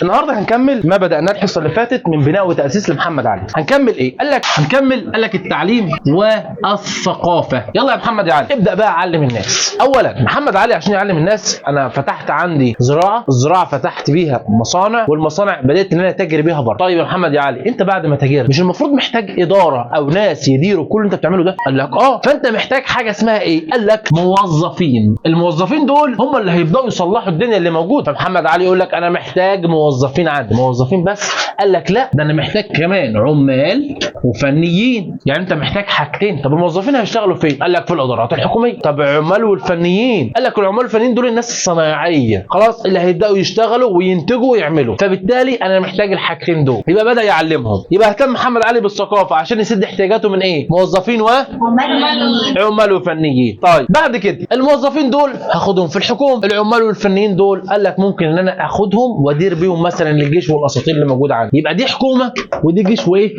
النهارده هنكمل ما بدأناه الحصة اللي فاتت من بناء وتأسيس لمحمد علي. هنكمل ايه؟ قال لك هنكمل، قال لك التعليم والثقافة. يلا يا محمد علي ابدأ بقى علم الناس. اولا محمد علي عشان يعلم الناس، انا فتحت عندي زراعة، الزراعة فتحت بيها مصانع، والمصانع بدأت ان انا اتاجر بيها بره. طيب يا محمد علي انت بعد ما تاجرت مش المفروض محتاج ادارة او ناس يديروا كل اللي انت بتعمله ده؟ قال لك اه. فانت محتاج حاجة اسمها ايه؟ قال لك موظفين. الموظفين دول هم اللي هيبداوا يصلحوا الدنيا اللي موجودة. فمحمد علي يقول لك انا محتاج موظفين عندي. موظفين بس؟ قال لك لا، ده انا محتاج كمان عمال وفنيين. يعني انت محتاج حاجتين. طب الموظفين هيشتغلوا فين؟ قال لك في الادارات الحكومية. طب العمال والفنيين؟ قال لك العمال والفنيين دول الناس الصناعية خلاص اللي هيبداوا يشتغلوا وينتجوا ويعملوا. فبالتالي انا محتاج الحاجتين دول. يبقى بدا يعلمهم. يبقى اهتم محمد علي بالثقافة عشان يسد احتياجاته من ايه؟ موظفين و عمال وفنيين. طيب بعد كده الموظفين دول هاخدهم في الحكومة، العمال والفنيين دول قال لك ممكن ان انا اخدهم وادير بيهم مثلا الجيش والاساطيل اللي موجودة عندي. يبقى دي حكومة ودي جيش وايه؟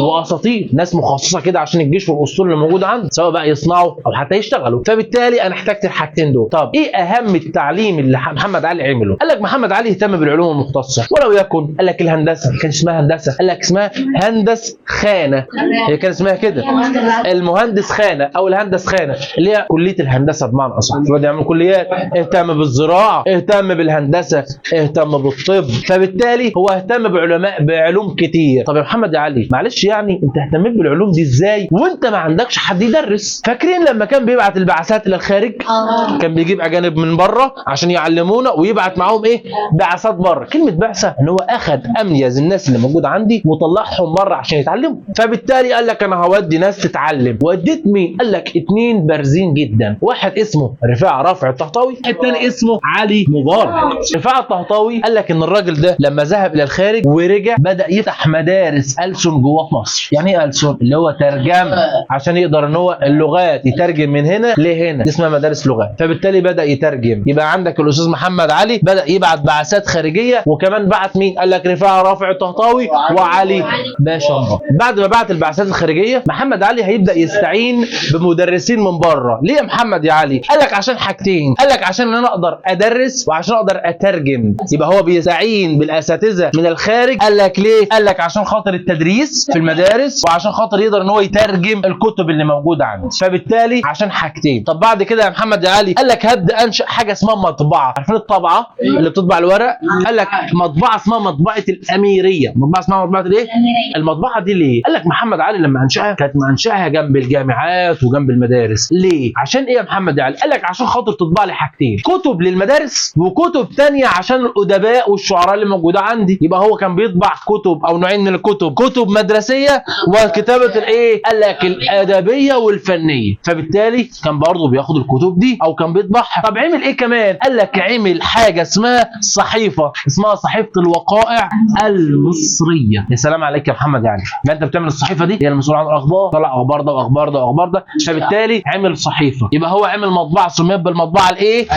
واساطيل، ناس مخصصة كده عشان الجيش والاسطول اللي موجود عندي، سواء بقى يصنعوا او حتى يشتغلوا. فبالتالي انا احتجت الحاجتين دول. طب ايه اهم التعليم اللي محمد علي عمله؟ قال لك محمد علي اهتم بالعلوم المختصة، ولو يكن قال لك الهندسة، ما كانش اسمها هندسة، قال لك اسمها هندس خانه، هي كان اسمها كده المهندس خانه او الهندس خانه، اللي هي كليه الهندسة بمعنى اصح. فبدا يعمل كليات، اهتم بالزراعة، اهتم بالهندسة، اهتم بالطب. فبالتالي هو اهتم بعلماء بعلوم كتير. طب يا محمد يا علي معلش يعني انت اهتميت بالعلوم دي ازاي وانت ما عندكش حد يدرس؟ فاكرين لما كان بيبعت البعثات الى الخارج؟ كان بيجيب اجانب من بره عشان يعلمونا ويبعت معاهم ايه؟ بعثات بره. كلمة بعثه ان هو اخذ اميز الناس اللي موجودة عندي وطلعهم بره عشان يتعلموا. فبالتالي قال لك انا هودي ناس تتعلم. وديت مين؟ قال لك اتنين بارزين جدا، واحد اسمه رفاعة رافع الطهطاوي، الثاني اسمه علي مبارك. رفاعة الطهطاوي قال لك ان الراجل ده لما ذهب الى الخارج ورجع بدا يفتح مدارس ألسن جوه في مصر. يعني ايه ألسن؟ اللي هو ترجمه، عشان يقدر ان هو اللغات يترجم من هنا لهنا، دي اسمها مدارس لغات. فبالتالي بدا يترجم. يبقى عندك الاستاذ محمد علي بدا يبعت بعثات خارجية، وكمان بعت مين؟ قال لك رفاعة رافع الطهطاوي وعلي باشا مبارك. بعد ما بعت البعثات الخارجية محمد علي هيبدا يستعين بمدرسين من بره. ليه يا محمد يا علي؟ قال لك عشان حاجتين، قال لك عشان انا اقدر ادرس وعشان اقدر اترجم. يبقى هو بيستعين بالاساتذه من الخارج. قال لك ليه؟ قال لك عشان خاطر التدريس في المدارس وعشان خاطر يقدر ان هو يترجم الكتب اللي موجودة عنده. فبالتالي عشان حاجتين. طب بعد كده يا محمد يا علي قال لك هبدا انشا حاجة اسمها مطبعة. عارفين الطبعة اللي بتطبع الورق؟ قال لك مطبعة اسمها مطبعة الاميريه. مطبعة اسمها مطبعة الايه؟ المطبعة دي ليه؟ قال لك محمد علي لما انشاها كانت منشاها جنب الجامعات وجنب المدارس. ليه؟ عشان ايه يا محمد علي؟ قال لك عشان خاطر تطبع لي حاجتين، كتب للمدارس وكتب تانية عشان الادباء والشعراء اللي موجودة عندي. يبقى هو كان بيطبع كتب او نوعين من الكتب، كتب مدرسيه وكتابه الايه؟ قال لك الادبية والفنية. فبالتالي كان برضه بياخد الكتب دي او كان بيطبعها. طب عمل ايه كمان؟ قال لك عمل حاجة اسمها صحيفة، اسمها صحيفة الوقائع المصرية. يا سلام عليك يا محمد يعني، ما انت بتعمل الصحيفة دي هي المسؤول عن الاخبار، طلع اخبار ده واخبار ده واخبار ده. فبالتالي عمل صحيفة. يبقى هو عمل مطبعة سميت بالمطبعه الايه؟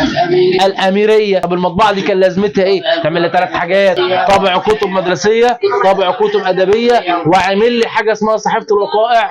الاميريه. طب المطبعة دي كان لازمتها ايه؟ تعمل لي ثلاث حاجات، طبع كتب مدرسيه، طبع كتب ادبية، وعمل لي حاجة اسمها صحيفة الوقائع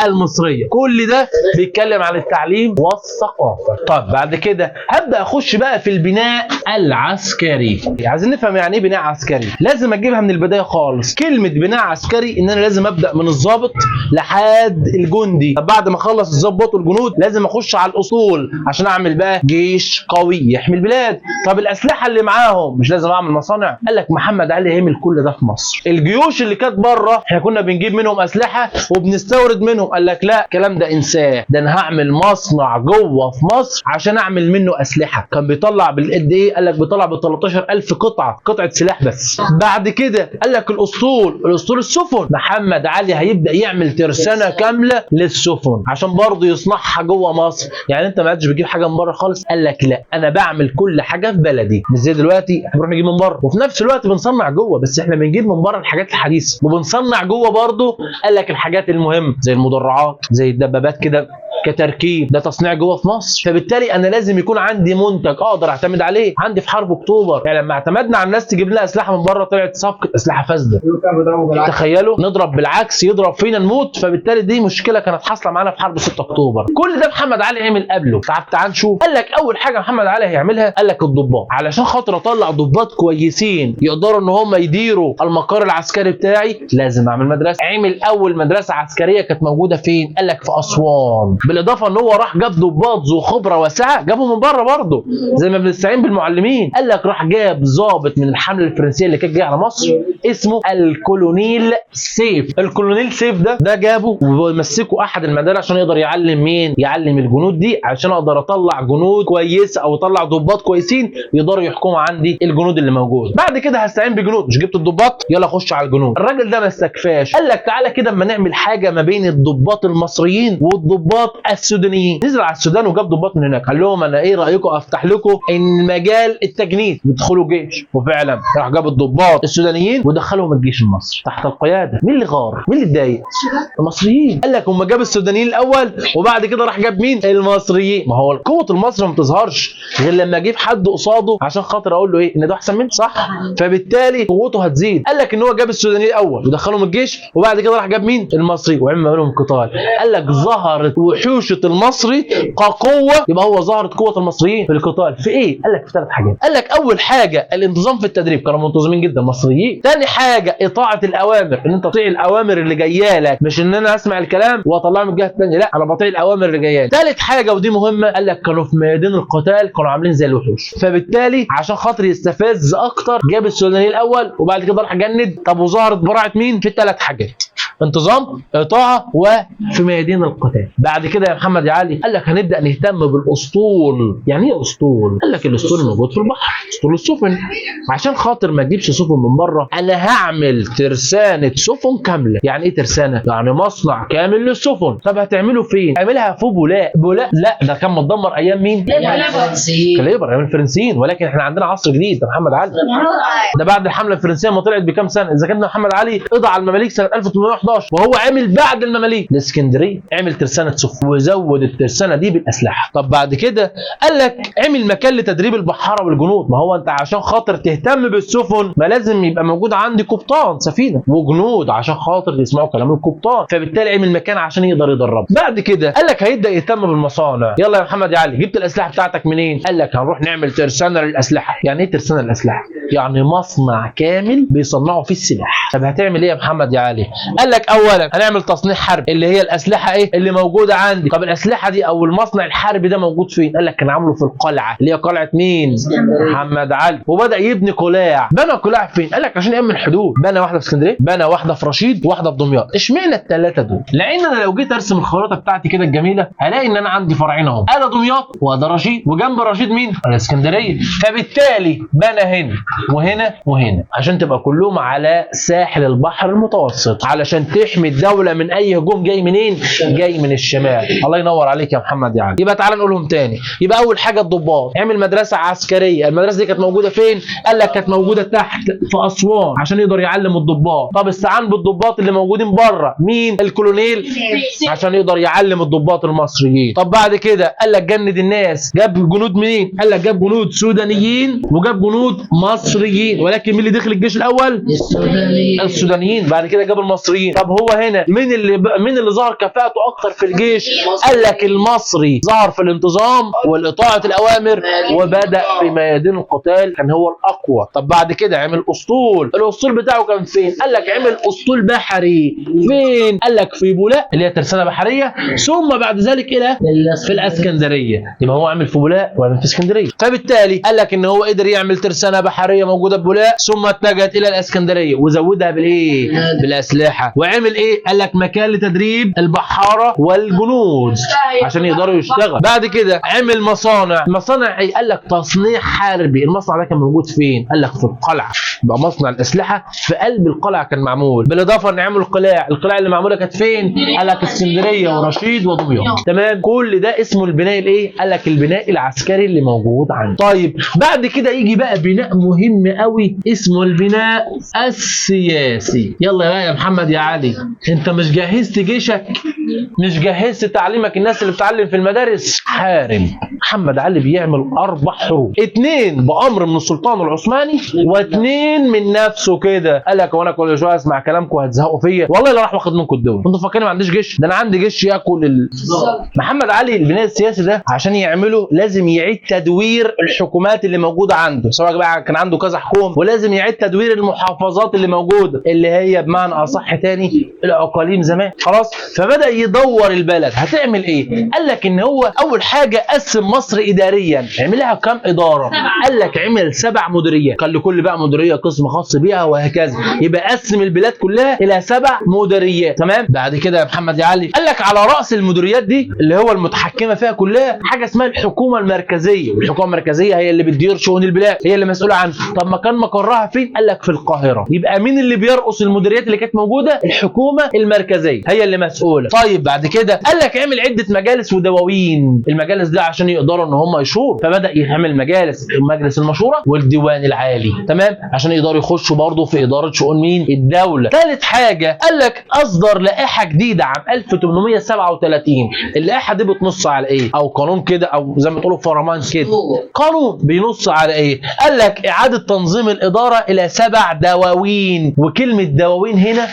المصرية. كل ده بيتكلم عن التعليم والثقافة. طب بعد كده هبدا اخش بقى في البناء العسكري. عايزين نفهم يعني ايه بناء عسكري؟ لازم اجيبها من البداية خالص. كلمة بناء عسكري ان انا لازم ابدا من الضابط لحد الجندي. طب بعد ما اخلص الضباط والجنود لازم اخش على الاسطول عشان اعمل بقى جيش قوي يحمي البلاد. طب الاسلحة اللي معاهم مش لازم اعمل مصانع؟ قال لك محمد علي عمل كل ده في مصر. الجيوش اللي كانت بره احنا كنا بنجيب منهم اسلحة وبنستورد منهم، قال لك لا الكلام ده انساه، ده انا هعمل مصنع جوه في مصر عشان اعمل منه اسلحة. كان بيطلع بالقد ايه؟ قال لك بيطلع ب 13000 قطعه سلاح بس. بعد كده قال لك الاسطول، الاسطول السفن، محمد علي هيبدا يعمل ترسانه كاملة للسفن عشان برضه يصنعها جوه مصر. يعني انت ما عادش بتجيب حاجة من بره خالص؟ قال لك لا، انا بعمل كل حاجة في بلدي، مش زي دلوقتي احنا بنروح نجيب من بره وفي نفس الوقت بنصنع جوه. بس احنا بنجيب من بره الحاجات الحديثة وبنصنع جوه برضه. قال لك الحاجات المهمة زي المدرعات زي الدبابات كده. كتركيب، ده تصنيع جوه في مصر. فبالتالي انا لازم يكون عندي منتج اقدر اعتمد عليه. عندي في حرب اكتوبر يعني لما اعتمدنا على الناس تجيب لنا اسلحة من بره طلعت صفقة اسلحة فاسدة. تخيلوا نضرب بالعكس يضرب فينا نموت. فبالتالي دي مشكلة كانت حاصله معانا في حرب 6 اكتوبر. كل ده محمد علي عمل قبله. تعال نشوف. قال لك اول حاجة محمد علي هيعملها، قال لك الضباط، علشان خاطر اطلع ضباط كويسين يقدروا ان هم يديروا المقر العسكري بتاعي لازم اعمل مدرسه. عمل اول مدرسه عسكرية كانت موجودة فين؟ قال لك في اسوان. بالاضافة ان هو راح جاب ضباط ذو خبره واسعة، جابهم من بره برضه زي ما بنستعين بالمعلمين. قال لك راح جاب ضابط من الحملة الفرنسية اللي كانت جاية على مصر اسمه الكولونيل سيف. الكولونيل سيف ده جابه ومسكه احد المدارس عشان يقدر يعلم مين؟ يعلم الجنود دي، عشان اقدر اطلع جنود كويسة او اطلع ضباط كويسين يقدروا يحكموا عندي الجنود اللي موجود. بعد كده هستعين بجنود، مش جبت الضباط يلا خش على الجنود. الراجل ده ما استكفاش، قال لك تعالى كده اما نعمل حاجة ما بين الضباط المصريين والضباط السودانيين. نزل على السودان وجاب ضباط من هناك، قال لهم انا ايه رايكم افتح لكم ان مجال التجنيد بتدخلوا جيش. وفعلا راح جاب الضباط السودانيين ودخلهم الجيش المصري تحت القيادة. مين اللي غار؟ مين اللي اتضايق؟ المصريين. قال لك هم جاب السودانيين الاول وبعد كده راح جاب مين؟ المصريين. ما هو قوة المصري ما بتظهرش غير لما اجيب حد قصاده عشان خاطر اقول له ايه؟ ان ده احسن مني، صح؟ فبالتالي قوته هتزيد. قال لك ان هو جاب السودانيين الاول ودخلهم الجيش وبعد كده راح جاب مين؟ المصري وعمل لهم قتال. قال لك ظهرت وحوشه المصري كقوة، يبقى هو ظهرت قوة المصريين في القتال في ايه؟ قال لك في 3 حاجات. قال لك اول حاجة الانتظام في التدريب، كانوا منتظمين جدا المصريين. ثاني حاجة اطاعه الاوامر، ان انت تطيع الاوامر اللي جاية لك، مش ان انا اسمع الكلام واطلعه من الجهة الثانية، لا انا بطيع الاوامر اللي جاية لي. ثالث حاجة ودي مهمة، قال لك كانوا في ميادين القتال كانوا عاملين زي الوحوش. فبالتالي عشان خاطر يستفز اكتر جاب السودانيين الاول وبعد كده راح جند. طب وظهرت براعه مين؟ في 3 حاجات: انتظام، اطاعه، وفي ميادين القتال. بعد كده يا محمد يا علي قال لك هنبدا نهتم بالاسطول. يعني ايه اسطول؟ قال لك الاسطول الموجود في البحر، اسطول السفن. عشان خاطر ما تجيبش سفن من بره انا هعمل ترسانه سفن كاملة. يعني ايه ترسانه؟ يعني مصنع كامل للسفن. طب هتعمله فين؟ اعملها في بولاق. بولاق لا ده كان متدمر ايام مين؟ كليبر، ايام الفرنسيين. ولكن احنا عندنا عصر جديد ده محمد علي، ده بعد الحملة الفرنسية ما طلعت بكام سنة. اذا كان محمد علي قضى على المماليك سنة 1811 وهو عامل بعد المماليك الاسكندرية عمل ترسانه سفن وزود الترسانه دي بالاسلحة. طب بعد كده قال لك عمل مكان لتدريب البحارة والجنود. ما هو انت عشان خاطر تهتم بالسفن ما لازم يبقى موجود عندي قبطان سفينة وجنود عشان خاطر يسمعوا كلام القبطان، فبالتالي عمل مكان عشان يقدر يدرب. بعد كده قال لك هيبدا يهتم بالمصانع. يلا يا محمد يا علي جبت الاسلحة بتاعتك منين؟ قال لك هنروح نعمل ترسانه للاسلحه. يعني ايه ترسانه للاسلحه؟ يعني مصنع كامل بيصنعوا فيه السلاح. طب هتعمل ايه يا محمد يا علي؟ قال لك اولا هنعمل تصنيع حربي اللي هي الاسلحة ايه اللي موجودة عندي. طب الاسلحة دي او المصنع الحربي ده موجود فين؟ قال لك كان عامله في القلعة اللي هي قلعه مين؟ محمد علي. وبدا يبني قلاع. بنى قلاع فين؟ قال لك عشان يامن حدود. بنى واحدة في اسكندرية، بنى واحدة في رشيد، واحدة في دمياط. اشمعنى الثلاثة دول؟ لان انا لو جيت ارسم الخريطة بتاعتي كده الجميلة هلاقي ان انا عندي فرعين اهو، انا دمياط وده رشيد، وجنب رشيد مين؟ الاسكندرية. فبالتالي بنى هنا وهنا وهنا عشان تبقى كلهم على ساحل البحر المتوسط، علشان تحمي الدولة من اي هجوم جاي منين؟ جاي من الشمال. الله ينور عليك يا محمد يا علي. يبقى تعالى نقولهم تاني. يبقى اول حاجة الضباط، عمل مدرسه عسكرية. المدرسة دي كانت موجودة فين؟ قال لك كانت موجودة تحت في اسوان عشان يقدر يعلم الضباط. طب استعان بالضباط اللي موجودين بره، مين؟ الكولونيل، عشان يقدر يعلم الضباط المصريين. طب بعد كده قال لك جند الناس. جاب جنود منين؟ قال لك جاب جنود سودانيين وجاب جنود مصريين، ولكن مين اللي دخل الجيش الاول؟ السودانيين. بعد كده جاب المصريين. طب هو هنا مين اللي ظهر كفاءته اكتر في الجيش؟ قال لك المصري ظهر في الانتظام والاطاعه الاوامر وبدا في ميادين القتال، كان هو الاقوى. طب بعد كده عمل اسطول. الاسطول بتاعه كان فين؟ قال لك عمل اسطول بحري. فين؟ قال لك في بولاق اللي هي ترسانه بحرية، ثم بعد ذلك الى في الاسكندرية. يبقى هو عمل في بولاق وعمل في اسكندرية. فبالتالي قال لك ان هو قدر يعمل ترسانه بحرية موجودة في بولاق، ثم اتجهت الى الاسكندرية وزودها بالايه؟ بالاسلحة. وعمل ايه؟ قال لك مكان لتدريب البحارة والجنود عشان يقدروا يشتغلوا. بعد كده عمل مصانع. مصانع ايه؟ قال لك تصنيع حربي. المصنع ده كان موجود فين؟ قال لك في القلعة. يبقى مصنع الاسلحة في قلب القلعة كان معمول. بالاضافة ان عملوا القلاع، القلاع اللي معمولة كانت فين؟ قال لك اسكندرية ورشيد ودمياط. تمام، كل ده اسمه البناء الايه؟ قال لك البناء العسكري اللي موجود عنده. طيب بعد كده يجي بقى بناء مهم قوي اسمه البناء السياسي. يلا بقى يا محمد يا علي، انت مش جهزت جيشك؟ مش جهزت تعليمك الناس اللي بتعلم في المدارس؟ حارب. محمد علي بيعمل 4 حروب، 2 بامر من السلطان العثماني و2 من نفسه كده. قال لك وانا كل شوية اسمع كلامكم هتزهقوا فيا، والله لا راح واخد منكم الدول. انتوا فاكرين ما عنديش جيش؟ ده انا عندي جيش ياكل محمد علي البناء السياسي ده عشان يعمله لازم يعيد تدوير الحكومات اللي موجودة عنده، سواء بقى كان عنده كذا حكومة، ولازم يعيد تدوير المحافظات اللي موجودة اللي هي بمعنى اصح تاني الاقاليم زمان. خلاص، فبدا يدور البلد. هتعمل ايه؟ قال لك ان هو اول حاجة قسم مصر اداريا، عملها كام ادارة؟ قال لك عمل 7 مديريات، كان لكل بقى مديرية قسم خاص بيها وهكذا. يبقى قسم البلاد كلها الى 7 مديريات. تمام. بعد كده يا محمد يا علي قال لك على راس المديريات دي اللي هو المتحكمه فيها كلها حاجة اسمها الحكومة المركزية، والحكومة المركزية هي اللي بتدير شؤون البلاد، هي اللي مسؤولة عنها. طب ما كان مقرها فين؟ قال لك في القاهرة. يبقى مين اللي بيرقص المديريات اللي كانت موجودة؟ الحكومة المركزية هي اللي مسؤولة. طيب بعد كده قال لك عمل عده مجالس ودواوين، المجالس دي عشان يقدروا ان هم يشوروا، فبدا يعمل مجالس، مجلس المشورة والديوان العالي. تمام، عشان يقدروا يخشوا برضه في ادارة شؤون مين؟ الدولة. ثالث حاجة قال لك اصدر لائحة جديدة عام 1837. اللائحة دي بتنص على ايه؟ او قانون كده، او زي ما تقولوا فرمان كده، قانون بينص على ايه؟ قال لك اعاده تنظيم الادارة الى 7 دواوين، وكلمه دواوين هنا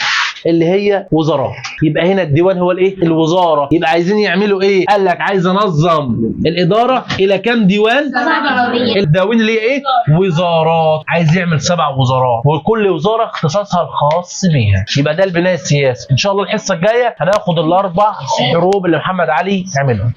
اللي هي وزارات. يبقى هنا الديوان هو الايه؟ الوزارة. يبقى عايزين يعملوا ايه؟ قال لك عايز انظم الادارة الى كام ديوان؟ 7 الدواوين اللي هي ايه؟ وزارات. عايز يعمل 7 وزارات، وكل وزارة اختصاصها الخاص بيها. يبقى ده البناء السياسي. ان شاء الله الحصة الجاية هناخد ال4 حروب اللي محمد علي عملهم.